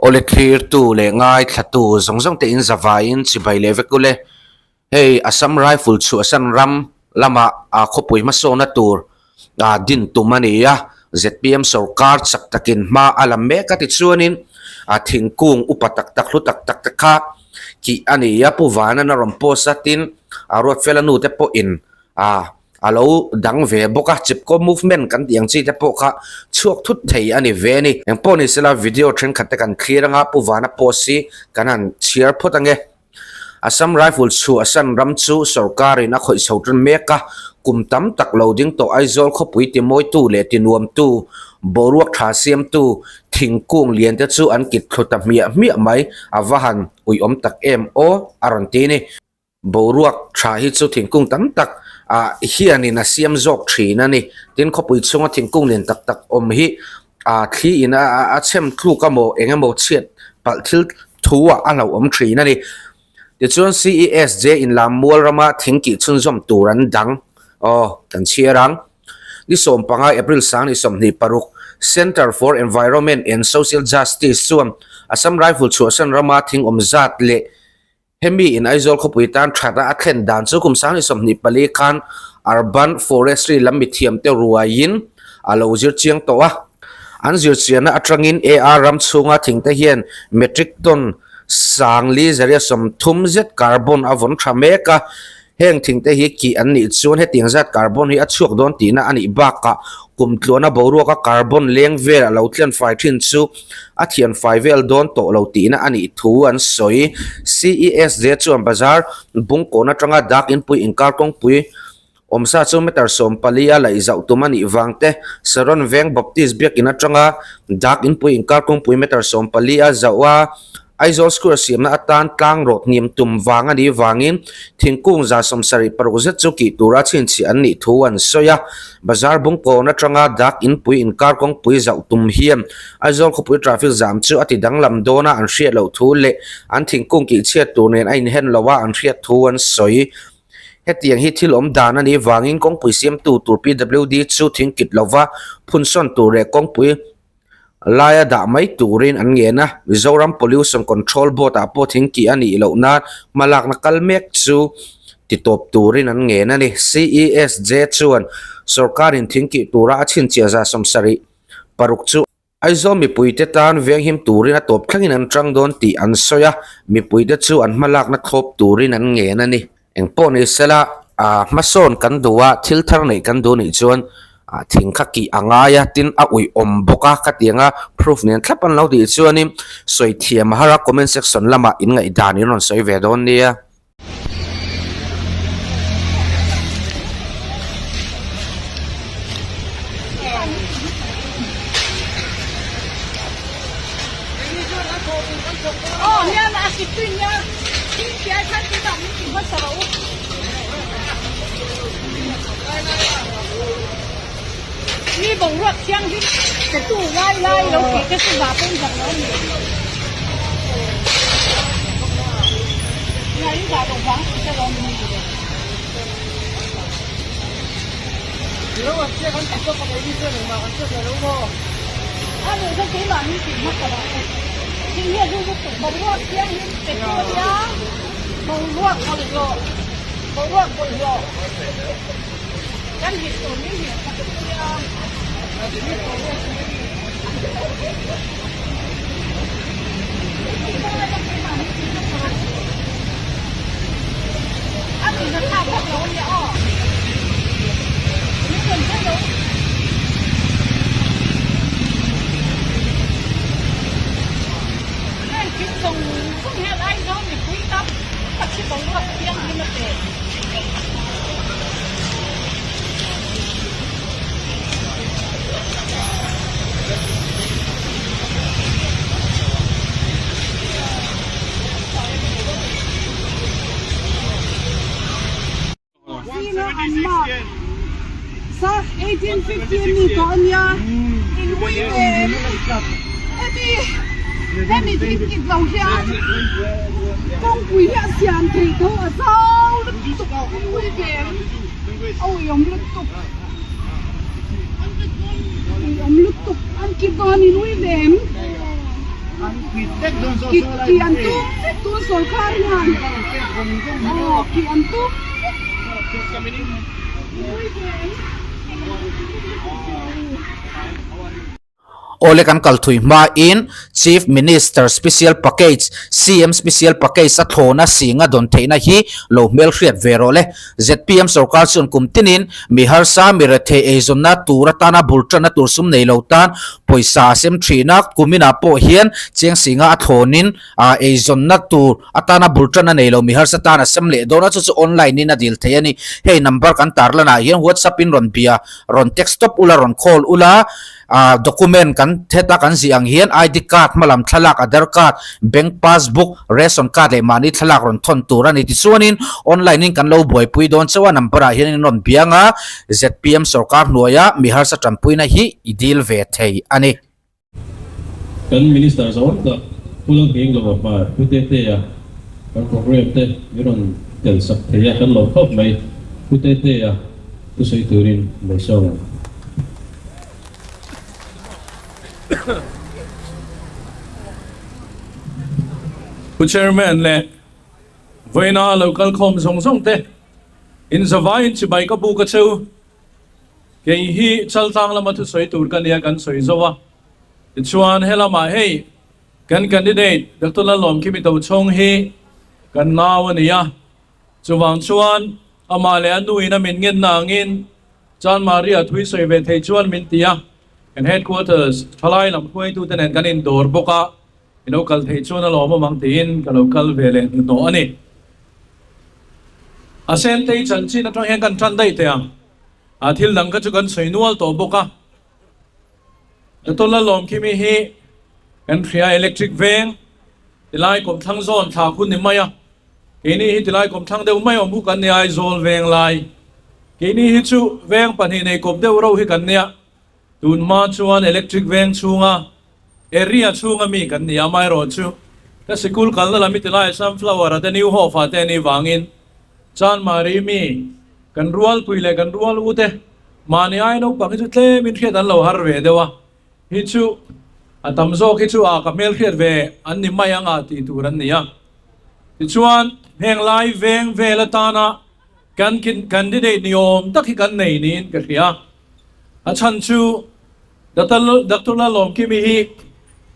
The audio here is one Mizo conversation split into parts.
Awle thlirtu leh ngaithlatu zawng zawng te in zavaiin chibai leh vek ule. Hei Assam Rifle chhuahsan ram lama khawpui hmasawna tur din tum a ni a, zpm sorkar chak takin hma a la mek a tichuanin thingkung upa tak tak hlu tak tak te kha kih a ni a, Pu Vanan a rawn post a tin Ruatfela nu te pawhin a lo dang ve bawk a, Chipko movement kan tih ang chi te pawh kha chhuak thut thei a ni ve a ni. Engpawh ni sela video thenkhat te kan thlir anga Pu Vana post hi kan han chhiar phawt ange. Assam Rifle chhuahsan ram chu sorkarin a khawih chho tan mek a, kum tam tak lo ding tawh Aizawl khawpui timawitu leh tinuamtu, boruak tha siamtu, thingkung lian te chu an kit thlu ta hmiah hmiah mai, a va han uiawm tak em aw a rawn ti a ni. Boruak tha hi chu thingkung tam tak ah hianin a siam zawk thin a ni. Tin, khawpui chhunga thingkung lian tak tak awm hi ah thli in a chhem tluk a maw eng emaw chhiat palh thil thu ah a hlauhawm thin a ni. Tichuan CESJ in lam mual rama thing kih chhunzawm tur an dang aw kan chhiar ang. Ni 15 April 2026 Centre for Environment and Social Justice chuan Assam Rifle chhuahsan rama thing awm zat leh Hemi in Aizawl khawpui tan that a a thlen dan chu kum 2024 khan Urban Forestry lam mithiamte ruaiin a lo zir chiang tawh a. An zir chianna atangin AR ram chhunga thingte hian metric ton sangli zaria 30 zet carbon a vawn tha mek a. Heng thingte hi kih an nih chuan hetiang zat carbon hi a chhuak dawn tihna a nih bakah kum tluana boruaka carbon leng vel a lo tlen fai thin chu a thian fai vel dawn tawh lo tihna a nih thu an sawi. CESJ chuan bazar bungkawn atanga dak inpui inkar kawngpui awmsa chu meter 14 a laih zauh tum a nih vang te, Saron Veng Baptist Biakin atanga dak inpui inkar kawngpui meter 14 a zauh a, Aizawl Square siamna atan tlang rawt hniam tum vang a nih vangin thingkung 76 zet chu kih tura chhinchhiah an nih thu an sawi a. Bazar bungkawn atanga dak inpui inkar kawngpui zauh tum hian Aizawl khawpui traffic jam chu a ti danglam dawn a an hriat loh thu leh an thingkung kih chhiat tur nen a inhen lo a an hriat thu an sawi. Hetiang hi thil awm dan a nih vangin kawngpui siamtu tur PWD chu thingkit lova phunsawn tur leh kawngpui laia dah mai turin an ngen a, Mizoram Pollution Control Board ah pawh thingkih a nih loh nan hmalakna kal mek chu titawp turin an ngen a ni. CESJ chuan sorkarin thingkih tura a chhinchhiah 76 chu Aizawl mipuite tan venghim turin a tawp thlengin an tang dawn tih an sawi a, mipuite chu an hmalakna thlawp turin an ngen a ni. Engpawh ni sela, hmasawn kan duh a, thil thar neih kan duh nih chuan thing kha kih a ngai a, tin a uiawm bawk a, khatianga proof nen thlap an lo tih chuanin sawi thiam a har a, comment section lamah in ngaihdan in rawn sawi ve dawn nia. Mi boruak thianghlim petu lai lai lo tih te chu vah pawhin zak lo a ni. Nia in zah loh vang tih te lo ni. A nih chuan keimah min tih hmasa lo. Thing hi a zu lutuk boruak thianghlim petu a nia. Boruak bawlhhlawh boruak bawlhhlawh kan hit tur min hit khat a nia. A nuihna thlak vak lo a nia aw. Min rawn sawi lo. Heng thil zawng zawng hian Aizawl mipui tam tak hi boruak thianghlim a pe. Zinga an mark sa 1850 a mi tawh a nia in ui ve em hemi hemi thing kit lo hian kawngpui hi a siam thei tho a zau lutuk in ui ve em a uiawm lutuk uiawm lutuk an kit dawn in ui ve em. Kih kih an tum vek tun sawrkar hian aw kih an tum vek. Awle kan kal thui hmain Chief Minister Special Package, CM Special Package, a thlawna singa dawn theihna hi lo hmelhriat ve rawh le. Zpm sorkar chuan kum tinin mi harsa, mi rethei eizawnna tur atana bul tanna tur sum nei lo tan pawisa a sem thin a, kuminah pawh hian cheng singa a thlawnin eizawnna tur atana bul tanna nei lo mi harsa tan a sem leh dawn a, chu chu online in a dil thei a ni. Hei number kan tarlanah hian WhatsApp in rawn bia, rawn text tawp ula, rawn call ula. Ah document kan heta kan zih ang hian ID card hmalam thlalak Aadhar card, bank passbook, ration card leh mahni thlalak rawn thawn tur a ni. Tichuanin online in kan lo buaipui dawn chauh a number ah hian in rawn biang a, zpm sorkar hnuaia mi harsa tanpuina hi i dil ve thei a ni. Kan Minister zawng tak Pu Lalhming Lova Hmar Pu Tetea kan programme te min rawn tel sak thei a kan lo khawp mai. Pu Tetea thusawi turin Malsawm ang. Pu Chairman leh vawiina lo kal khawm zawng zawng te in zavaiin chibai ka buk a cheu. Kei hi Chaltlang lama thusawi tur ka nia kan sawi zo a. Tichuan helamah hei kan candidate Doctor Lalawmkimi Tochhawng hi kan nau a ni a. Chuvang chuan amah leh a nuin a min ngenna angin Chan Maria thui sawi ve thei chuan min ti a, kan headquarters thalai lam hruaitute nen kan indawr bawk a, i lo kal theih chuan a lawmawm ang tiin ka lo kal ve leh hnuhnawh a ni. A Sentei chanchin atang hian kan tan daih teh ang, a thil dang kha chu kan sawi nual tawh bawk a. Doctor Lalawmkimi hi kan hria electric veng tilai kawmthlang zawn thla hun ni mai a. Keini hi tilai kawmthlang deuh mai awm hu kan nia Aizawl veng lai. Keini hi chu veng pahnih nei kawp deuh reuh hi kan nia. Tun hma chuan electric veng chhunga area chhunga mi kan nia amaherawh chu ka sikul kalna lam hi tilai sunflower a te new hope ah te anih vangin Chanmari mi kan rualpui leh kan rual u te mahni ai naupang hi chu tlemin hriat an lo har ve deuh a. Hi chu a tam zawk hi chu a ka hmelhriat ve an ni mai ang a tih tur an ni a. Tichuan, heng lai veng vel atana kan candidate ni awm tak hi kan nei niin ka hria. A chhan chu Doctor Lalawmkimi hi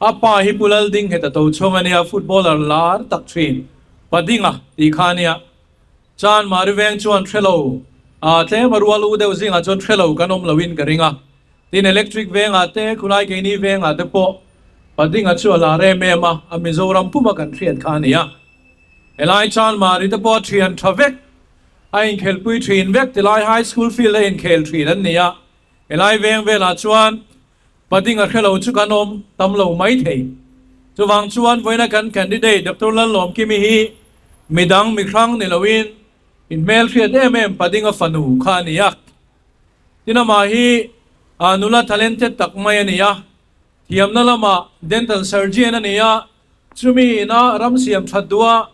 a pa hi Pu Laldingheta Tochhawng a nia, footballer lar tak thin Padinga tih kha a nia. Chan Mari veng chuan hre lo, tlem a rual u deuh zingah chuan hre lo kan awm loin ka ring a. Tin, electric vengah te, khulai keini vengah te pawh Padinga chu a lar em em a, a Mizoram puma kan hriat kha a ni a. Helai Chanmari te pawh a thian tha vek, a inkhelpui thin vek tilai High School field a inkhel thin an ni a. Helai veng velah chuan Padinga hre lo chu kan awm tam lo mai thei. Chuvang chuan vawiina kan candidate Doctor Lalawmkimi hi midang mihrang ni loin inhmelhriat em em Padinga fanu kha a ni a. Tin amah hi nula talented tak mai a ni a, thiamna lamah dental surgeon a ni a, chumi ina ram siam that duh a,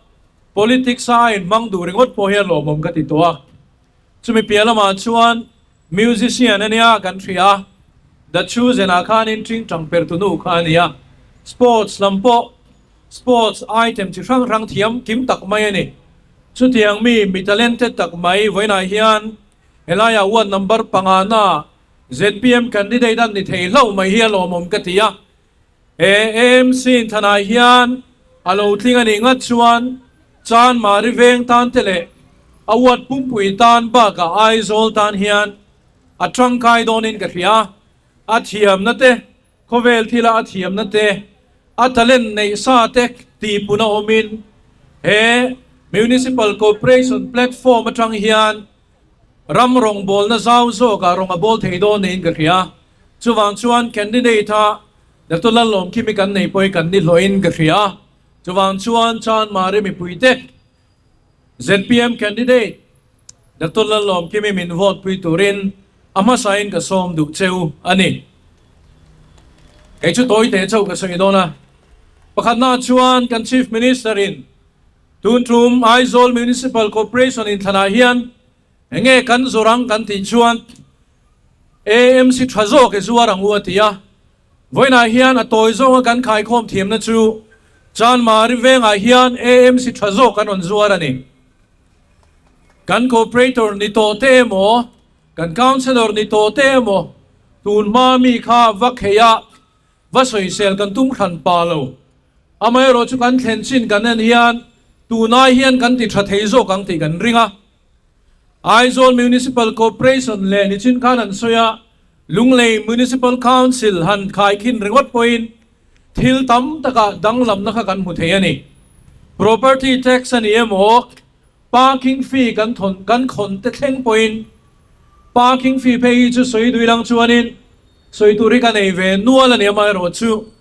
politics a a inhmang duh ringawt pawh hi a lawmawm ka ti tawh a. Chumi piah lamah chuan musician a nia kan hria a, The Chosen ah khanin tingtang pertu nu kha a ni a, sports lam pawh sports item chi hrang hrang thiam kim tak mai a ni. Chutiang mi mi talented tak mai vawiinah hian Helaiah ward number pangana zpm candidate an ni thei hlauh mai hi a lawmawm ka ti a. He AMC inthanah hian a lo tling a nih ngat chuan Chanmari veng tan te leh a ward pumpui tan bakah Aizawl tan hian a tangkai dawnin ka hria. A thiamna te, khawvel thila a thiamna te, a talent neih sa te tihpun a awmin he Municipal Corporation platform atang hian Ram rawngbawlna zau zawkah rawng a bawl thei dawn niin ka hria. Chuvang chuan candidate-a Doctor Lalawmkimi kan nei pawh hi kan ni hlawhin ka hria. Chuvang chuan Chanmari mipuite zpm candidate Doctor Lalawmkimi min vote pui turin a hmasain ka sawm duh cheu a ni. Kei chu tawi teh chauh ka sawi dawn a. Pakhatnaah chuan kan Chief Minister-in Tun tum Aizawl Municipal Corporation inthlanah hian enge kan zawr ang kan tih chuan AMC tha zawk i zuar ang u a ti a. Vawiinah hian a tawi zawnga kan khaikhawm thiamna chu Chanmari vengah hian AMC tha zawk an rawn zuar a ni. Kan Corporator ni tawh te emaw, kan Councillor ni tawh te emaw, tun hma mi kha va kheih a, va sawisel kan tum hran pa lo. Amaherawh chu kan thlen chin kan en hian tunai hian kan ti tha thei zawk ang tih kan ring a. Aizawl Municipal Corporation leh nichin khan an sawi a, Lunglei Municipal Council han khaikhin ringawt pawhin thil tam takah danglamna kha kan hmu thei a ni. Property tax a ni emaw, parking fee kan thawn kan khawn te thleng pawhin parking fee phei hi chu sawi dui lang chuanin sawi tur hi ka nei ve nual a ni amaherawh chu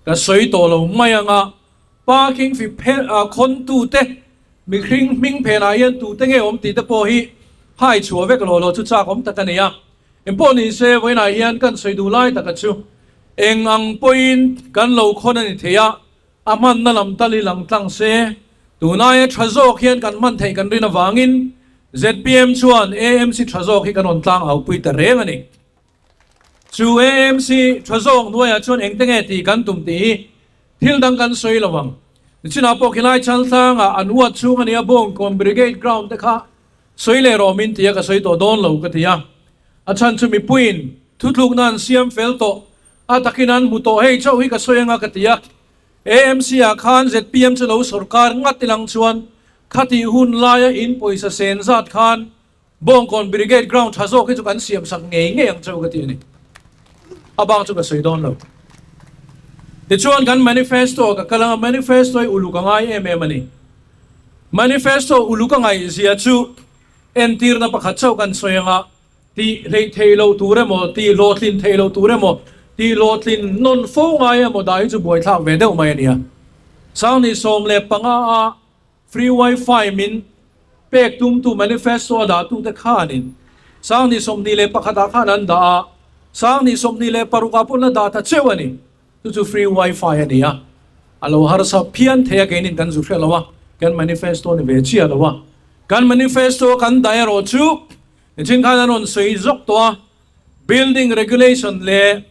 ka sawi tawh lo mai ang a, parking fee phe khawn tute mihring hming phenah hian tute nge awm tih te pawh hi hai chhuah vek lawh lawh chu chak awm tak a ni a. Engpawh ni se, vawiinah hian kan sawi duh lai taka chu eng ang pawhin kan lo khawn a ni thei a, a hmanna lam tal hi lang tlang se, tunaia tha zawk hian kan hman theih kan rin avangin zpm chuan AMC tha zawk hi kan rawn tlang aupui ta reng a ni. Chu AMC tha zawk hnuaiah chuan engte nge tih kan tum tih hi thil dang kan sawi lo ang. Nichinah pawh khilai Chaltlangah an uat chhung a nia Bawngkawn Brigade Ground te kha Sawi leh rawh min ti a, ka sawi tawh dawn lo ka ti a. A chhan chu mipuiin thutlukna an siam fel tawh, a takin an hmu tawh hei chauh hi ka sawi anga ka ti a. AMC ah khan zpm chu lo sawrkar ngat ilang chuan khatih hun laia in pawisa sen zat khan Bawngkawn Brigade Ground tha zawk hi chu kan siam sak ngei ngei ang chauh ka ti a ni. A bang chu ka sawi dawn lo. Tichuan kan manifesto ka kal anga manifesto hi uluk a ngai em em a ni. Manifesto uluk a ngaihzia chu entirna pakhat chauh kan sawi anga tih hleih theih loh tur emaw, tih hlawhtlin theih loh tur emaw, tih hlawhtlin nawn fo ngai emaw dah hi chu buaithlak ve deuh mai a nia. Sangni 15 a free wifi min pek tumtu manifesto a dahtute khanin Sangni 21 ah khan an dah a, Sangni 26 ah pawh la dah ta cheuh a ni. Chu chu free wifi a ni a, a lo harsa phian thei a keinin kan zu hre lo a, kan manifesto ni ve chiah lo a. Kan manifesto kan dah erawh chu nichin khan an rawn sawi zawk tawh a, building regulation leh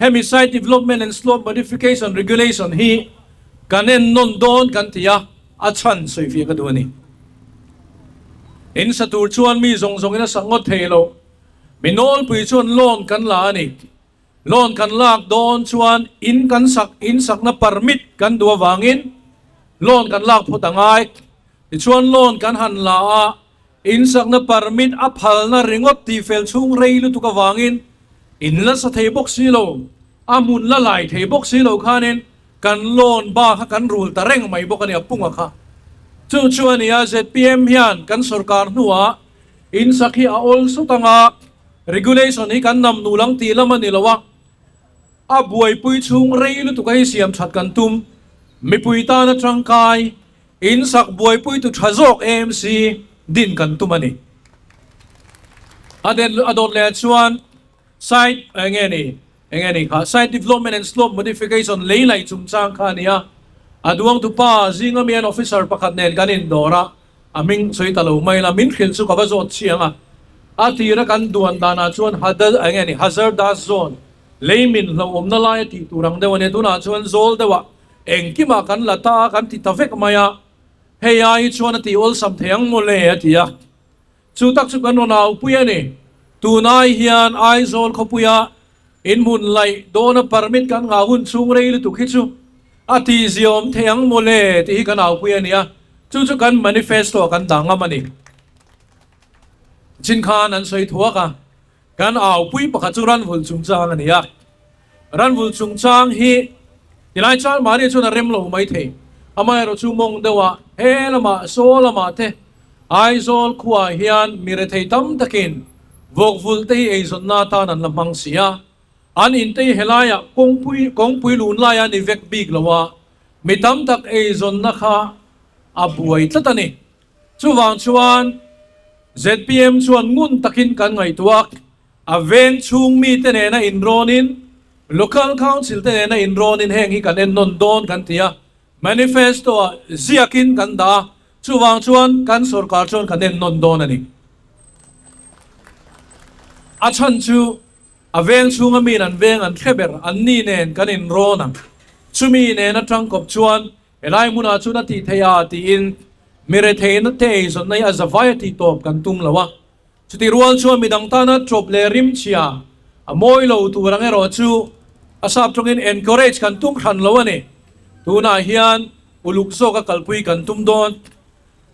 hemi site development and slope modification regulation hi kan en nawn dawn kan ti a, a chhan sawi fiah ka duh a ni. In sa tur chuan mi zawng zawngin a sak ngawt thei lo, mi nawlpui chuan loan kan la a ni. Loan kan lak dawn chuan in kan sak, in sakna permit kan duh avangin loan kan lak phawt a ngai. Tichuan loan kan han la a, in sakna permit a phalna ringawt tihfel chhung rei lutuk avangin in la sa thei bawk si lo, a hmun la lai thei bawk si lo khanin kan loan ba kha kan rul ta reng mai bawk a ni a punga kha. Chu chu a ni a, zpm hian kan sorkar hnuah in sak hi a awl sawt anga, Regulation hi kan nam nul ang tih lam a ni lo a, a buaipui chhung rei lutuk a hi siam that kan tum. Mipui tana tangkai, in sak buaipui tu tha zawk AMC din kan tum a ni. A den a dawt leh chuan site eng nge ni eng nge ni kha site development and slope modification lei laih chungchang kha a ni a, a duangtu pa zinga mi an officer pakhat nen kan indawr a, A hming sawi ta lo mai la, min hrilh chu ka va zawt chiang a. A tira kan duan danah chuan Hadal eng nge ni, Hazardous Zone, lei min hlauhawmna lai a tih tur ang deuh a nia, tunah chuan zawl deuhah engkimah kan la ta a, kan ti ta vek mai a, hei ai chuan a tih awlsam thei ang maw le a ti a. Chu tak chu kan rawn aupui a ni. Tunai hian Aizawl khawpuia Inhmun laih dawna permit kan ngah hun chhung rei lutuk hi chu a tihziawm thei ang maw le tih hi kan aupui a nia, chu chu kan manifesto ah kan dah ngam a ni. Chin khan an sawi thuak a, kan aupui pakhat chu ranvul chungchang a ni a, ranvul chungchang hi tilai Chalmari chuan a rem lo mai thei, amaherawh chu mawng deuhah he lamah saw lamah te Aizawl khuaah hian mi rethei tam takin vawkvulh te hi eizawnna atan an la hmang si a, an in te hi helaiah kawngpui kawngpui lun laia ni vek bik lo a, mi tam tak eizawnna kha a buai tlat a ni. Chuvang chuan zpm chuan ngun takin kan ngaihtuah a, a veng chhung mite nena inrawnin, Local Council te nena inrawnin heng hi kan ennawn dawn kan ti a, Manifesto-ah ziakin kan dah a, chuvang chuan kan sorkar chuan kan en nawn dawn a ni. A chhan chu a veng chhunga miin an veng an hre ber, an ni nen kan inrawn ang. Chumi nen atang kawp chuan Helai hmunah chuan a tih theih a tiin mi retheihna te eizawnna hi a zavai a tih tawp kan tum lo a. Chutih rual chuan midang tana chawp leh rimchhia a mawi lo tur ang erawh chu a sap tawngin encourage kan tum hran lo a ni. Tunah hian uluk zawka kalpui kan tum dawn.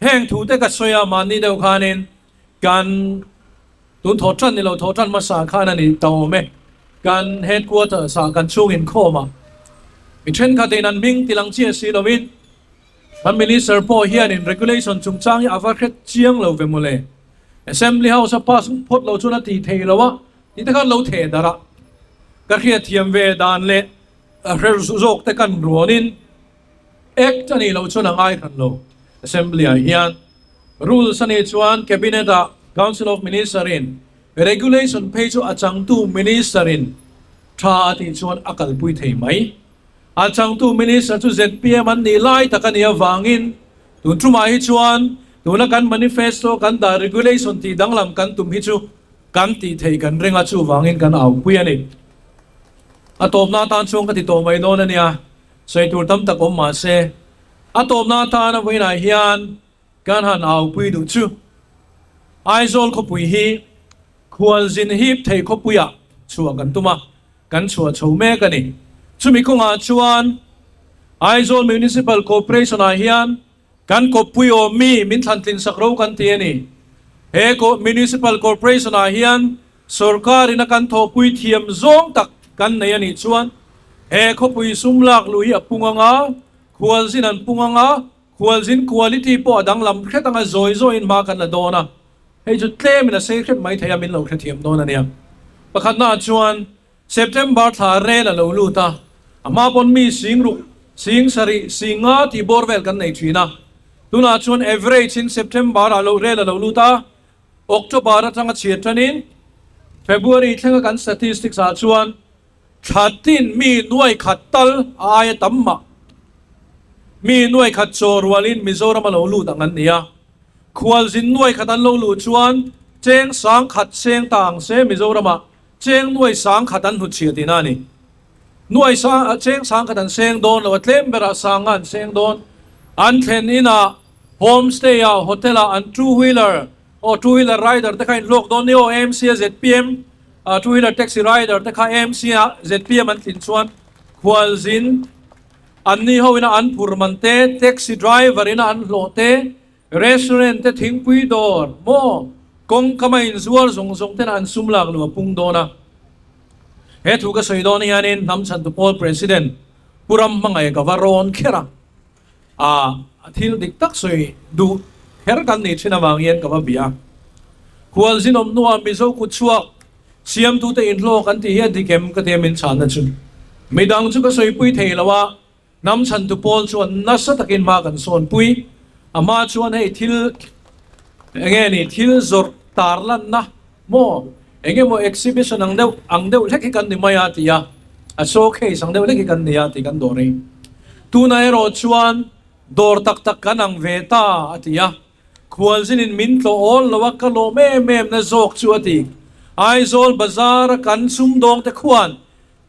Heng thute ka sawi a mahni deuh khanin kan tun thawh tan ni lo thawh tan hmasa khan a ni ta awm e. Kan headquarters ah kan chhung inkhawm a, mi thenkhatin an hming tilang chiah si lovin kan minister pawh hianin regulation chungchang hi a va hre chiang lo ve mawle. Assembly House a pass phawt lo chuan a ti thei lo a tih te khan lo theh darh a, ka hriatthiam ve dan leh hre zawk te kan ruanin Act a nih loh chuan a ngai hran lo. Assembly ah hian Rules a nih chuan Cabinet ah Council of Minister in Regulation phei chu a changtu Minister in tha a tih chuan a kalpui thei mai. A changtu Minister chu zpm an nih lai tak a nih avangin tun tumah hi chuan tuna kan manifesto kan dah regulation tih danglam kan tum hi chu kan tih theih kan ring a chuvangin kan aupui a ni. A tawpna atan chuan ka ti tawh mai dawn a nia. Sawi tur tam tak awm mah se, a tawpna atana vawiinah hian kan han aupui duh chu. Aizawl khawpui hi khualzin hip thei khawpuiah chhuah kan tum a, kan chhuah chho mek a ni. Chumi kawngah chuan Aizawl Municipal Corporation-ah hian kan kawppui awm mi min thlantlin sak ro kan ti a ni. He Municipal Corporation-ah hian Sorkarin a kan thawhpui thiam zawng tak kan nei a nih chuan he khawpui sum lak luh hi a pung ang a, khualzin an pung ang a, khualzin quality pawh a danglam hret ang a, zawi zawiin hma kan la dawn a, hei chu tlemin a sei hret mai thei a, min lo hrethiam dawn a nia. Pakhatnaah chuan September thla rel a lo lut a, a hma pawn mi sing ruk, sing sarih, sing nga tih bawr vel kan nei thin a, tunah chuan average in September ah lo rel a lo lut a, October atanga chhiat tanin February thlenga kan statistics ah chuan thla tin mi nuai khat tal a aia tam mah mi nuai khat chaw rualin Mizoram a lo lut ang an ni a. Khualzin nuai khat an lo luh chuan cheng sang khat seng ta ang se Mizoramah cheng nuai sang khat an hnutchhiah tihna a ni. Nuai sang cheng sang khat an seng dawn lo a tlem berah sanga an seng dawn. An thlen inah Homestay ah hotel ah an two wheeler aw two wheeler rider te kha in hlawk dawn ni aw AMC a zpm ah two wheeler taxi rider te kha AMC ah zpm an tlin chuan khualzin an ni ho ina an phur man te taxi driver ina an hlawh te restaurant te thingpui dawr maw kawngkam a inzuar zawng zawng ten an sum lak lo a pung dawn a he thu ka sawi dawn hianin hnam chhantu pawl president Pu Ramhmangaih ka va rawn kher a. A thil dik tak sawi duh kher kan nih thin avang hian ka va bia. Khualzin awm hnuah Mizo kut chhuak siamtute inhlawk an tih hi a dik em ka tia min chhanna chu. Midang chu ka sawipui thei lo a, hnam chhantu pawl chuan nasa takin hma kan sawnpui. A hma chuan hei thil enge ni thil zawrh tarlanna maw engemaw exhibition ang deuh ang deuh hlek hi kan ni mai a ti a, a showcase ang deuh hlek hi kan ni a tih kan dawr hi. Tunah erawh chuan dawr tak tak kan ang ve ta a ti a, khualzinin min tlawh awl lo a ka lawm em em na zawk chu a ti. Aizawl bazar a kan sumdawng te khuan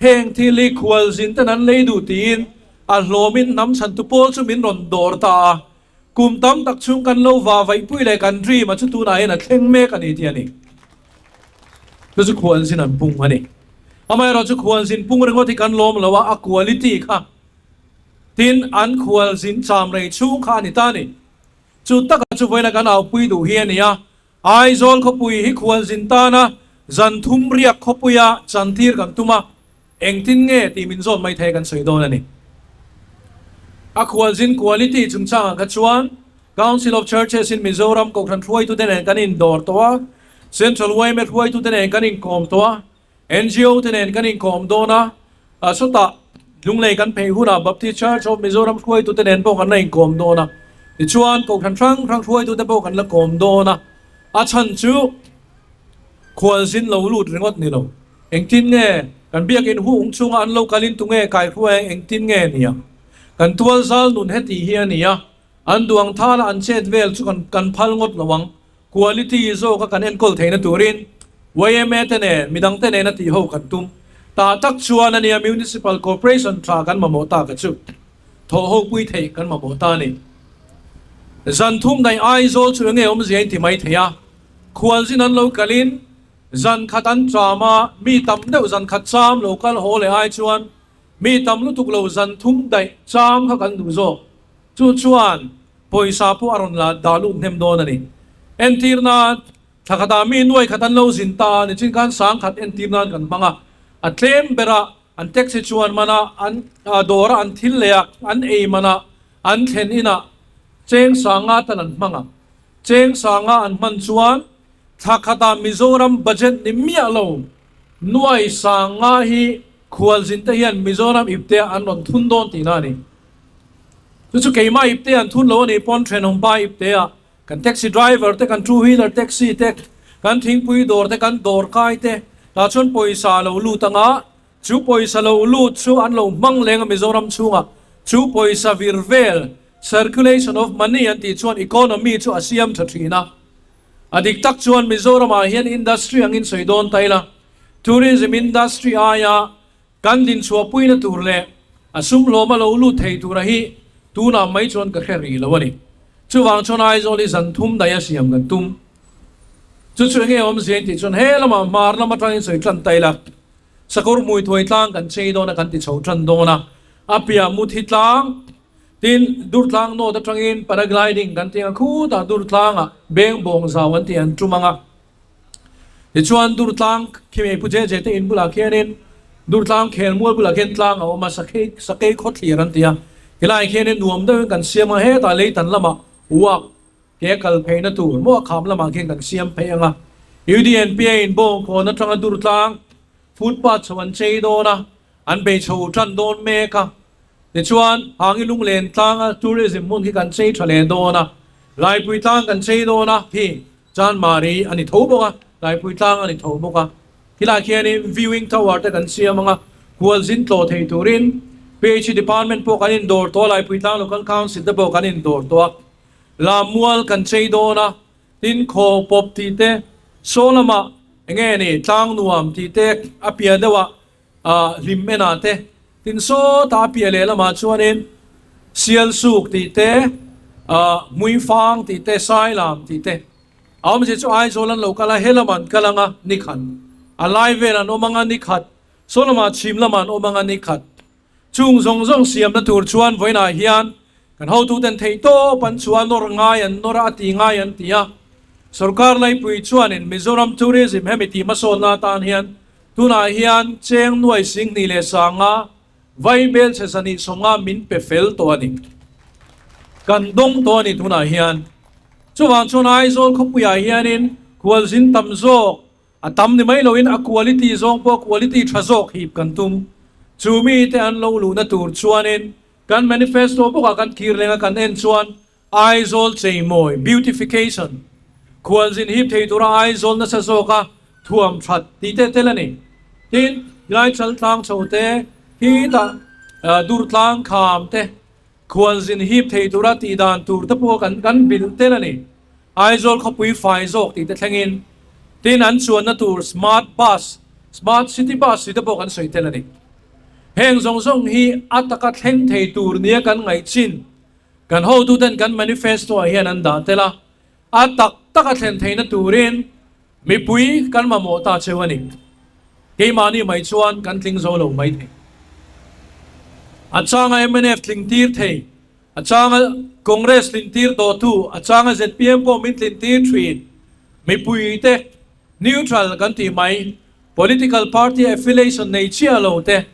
heng thil hi khualzin ten an lei duh tiin a hlawmin hnam chhantu pawl chu min rawn dawr ta a, Kum tam tak chhung kan lo va vaihpui leh kan dream a chu tunah hian a thleng mek a ni tih a ni. Chu chu khualzin an pung a ni. Amaherawh chu khualzin pung ringawt hi kan lawm lo a, a quality kha tin an khualzin cham rei chhung kha a ni ta a ni. Chu taka chu vawiina kan aupui duh hi a ni a, Aizawl khawpui hi khualzin tana zan thum riak khawpuia chantir kan tum a, Engtin nge tih min zawt mai thei kan sawi dawn a ni. A khualzin quality chungchangah kha chuan Council of Churches in Mizoram Kohhran hruaitute nen kan indawr tawh a, Central yma hruaitute nen kan inkawm tawh a, ngo te nen kan inkawm dawn a, sawtah Lunglei kan phei hunah Baptist Church of Mizoram hruaitute nen pawh kan la inkawm dawn a, tichuan Kohhran hrang hrang hruaitute pawh kan la kawm dawn a, a chhan chu khualzin lo lut ringawt ni lo. Engtin nge kan biakinn hu ung chunga an lo kalin tunge kai hruai ang engtin nge nia? Kan tual zal nun heti hi a nia, an duang thala an chet vel chu kan kan phal ngawt lo ang. Quality zawka kan enkawl theihna turin yma te nen midang te nena tih ho kan tum. Tah tak chuan a nia Municipal Corporation tha kan mamawh ta ka chu. Thawh ho pui theih kan mamawh ta a ni. Zan thum daih Aizawl chu enge awmzia in ti mai thei a, khualzin an lo kalin zan khat an cham a, mi tam deuh zan khat cham lo kal haw leh ai chuan mi tam lutuk lo zan thum daih cham kha kan duh zawk. Chu chuan pawisa pawh a rawn la dah lut hnem dawn a ni. Entir nan thla khatah mi nuai khat an lo zin ta a ni chin khan sang khat entir nan kan hmang a, a tlem berah An taxi chuan manah an dawra an thil leh a, an ei manah an thlen inah cheng sanga tan an hmang ang. Cheng sanga an hman chuan thla khatah Mizoram budget ni miah lo nuai sanga hi khualzin te hian Mizoram ipte ah an rawn thun dawn tihna a ni. Chu chu keimah ipte an thun lo a nih pawn thenawmpa ipte ah Kan taxi driver te, kan two wheeler taxi te, kan thingpui dawr te, kan dawr kai te tah chuan pawisa a lo lut ang a, chu pawisa lo lut chu an lo hmang leng a Mizoram chhungah chu pawisa vir vel, circulation of money an tih chuan economy chu a siam tha thin a. A dik tak chuan Mizoramah hian industry angin sawi dawn ta ila, tourism industry aia Kan dinchhuahpuina tur leh a sum hlawm a lo lut thei tura hi tunah mai chuan ka hre rih lo a ni. Chuvang chuan Aizawl hi zan thum daih a siam kan tum. Chu chu enge awmzia in tih chuan he lamah hmar lam atangin sawi tan ta ila, Sakawr hmui thuai tlang kan chei dawn a kan ti chho tan dawn a, a piah muthi tlang tin dur tlang nawt atangin paragliding kan ti ang a, khutah dur tlangah beng bawng zau an tih an tum ang a. Tichuan Durtlang khi Pu Jeje te in bulah khianin Durtlang khelmual bulah khian tlang a awm a, Sakei Sakei khawthlir an ti a, helaiah khianin nuam deuhin kan siam a, hetah leitan lamah uak ke a kal pheina tur maw a kham lamah khian kan siam phei ang a, UDNPA in bawngkawn atanga Durtlang footpath chho an chei dawn a, an bei chho tan dawn mek a, tichuan Hangi Lunglen tlanga tourism hmun khi kan chei tha leh dawn a, Laipui tlang kan chei dawn a khi Chanmari a ni tho bawk a, Laipui tlang a ni tho bawk a. Khilaiah khianin viewing tower te kan siam ang a, khualzin tlawh thei turin PHE department pawh kan indawr tawh a, Laipui tlang Local Council te pawh kan indawr tawh a. Lammual kan chei dawn a, tin khaw pawp tih te, saw lamah eng nge ni tlang nuam tih te a piah deuhah hlim enah te, tin sawtah a piah leh lamah chuanin sial suk tih te, hmuifang tih te, sailam tih te a awm zia chu Aizawl an lo kal a, he lamah an kal ang a ni khat, a lai vel an awm ang a ni khat, saw lamah chhim lamah an awm ang a ni khat. Chung zawng zawng siamna tur chuan vawiinah hian kan hotuten theihtawp an chhuah a, nawr ngai an nawr a, a ti ngai an ti a. Sorkar laipui chuanin Mizoram Tourism hemi tih hmasawnna atan hian Tunah hian cheng nuai singhnih leh sanga vai belchhe zahnih sawnga min pe fel tawh a ni. Kan dawng tawh a ni tunah hian. Chuvang chuan Aizawl khawpuiah hianin khualzin tam zawk a tam ni mai loin a quality zawng pawh quality tha zawk hip kan tum. Chu mite an lo luhna tur chuanin kan manifesto bawkah kan kir lenga kan en chuan Aizawl cheimawi, beautification, khualzin hip thei tura Aizawl nasa zawka thuam that tih te tel a ni. Tin, Laichal tlang chho te, khitah dur tlang kham te, khualzin hip thei tura tih dan tur te pawh kan kan bilh tel a ni. Aizawl khawpui fai zawk tih te thlengin, tin an chuanna tur smart bus, smart city bus tih te pawh kan sawi tel a ni. Heng zawng zawng hi a taka thleng thei tur nia kan ngaih chin. Kan hotuten kan manifesto ah hian an dah tel a, a tak tak a thlen theihna turin mipui kan mamawh ta cheu a ni. Keimahni mai chuan kan tling zo lo mai thei. A changa mnf tling tir thei, a changa Congress tlin tir tawhtu, a changa zpm pawh min tlin tir thin. Mipuite neutral kan tih mai, political party affiliation nei chiah lo te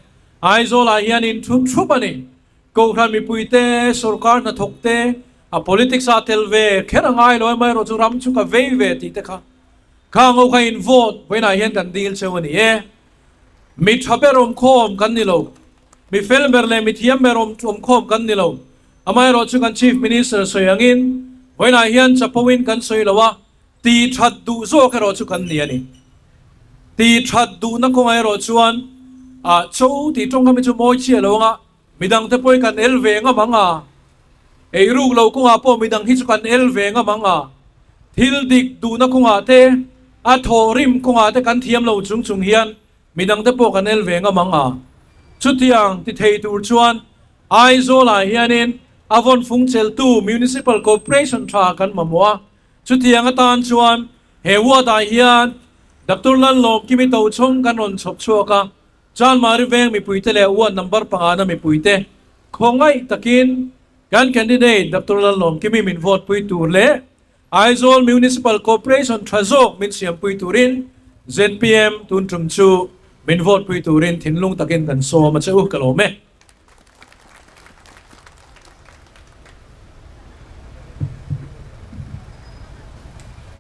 Aizawlah hian in thut thup a ni. Kohhran mipuite, sorkar hnathawkte, a politics ah tel ve kher a ngai lo amaherawh chu ram chu ka vei ve tih te kha kha ngo kha in vote vawiinah hian kan dil cheu a ni e. Mi tha ber awmkhawm kan ni lo, mi fel ber leh mi thiam ber awmkhawm kan ni lo, amaherawh chu kan Chief Minister sawi angin vawiinah hian chapo in kan sawi lo a, Ti that duh zawk erawh chu kan ni a ni. Ti that duhna kawngah erawh chuan ah cho tih tawngkam hi chu mawi chiah lo anga midangte pawhin kan el ve ngam ang a, ei ruk lo kawngah pawh midang hi chu kan el ve ngam ang a, thil dik duhna kawngah te a thawh rim kawngah te kan thiam lo chung chung hian midangte pawh kan el ve ngam ang a. Chutiang ti thei tur chuan. Aizawl-ah hianin a vawn fung cheltu Municipal Corporation tha kan mamawh a, chutiang atan chuan he ward-ah hian Doctor Lallawmkimi Tochhawng kan rawn chhawp chhuak a, Chanmari veng mipuite leh ward number pangana mipuite khawngaih takin kan candidate Doctor Lallawmkimi min vote pui tur leh Aizawl Municipal Corporation tha zawk min siampui turin zpm tun tum chu min vote pui turin thinlung takin kan sawm a che u ka lawm e.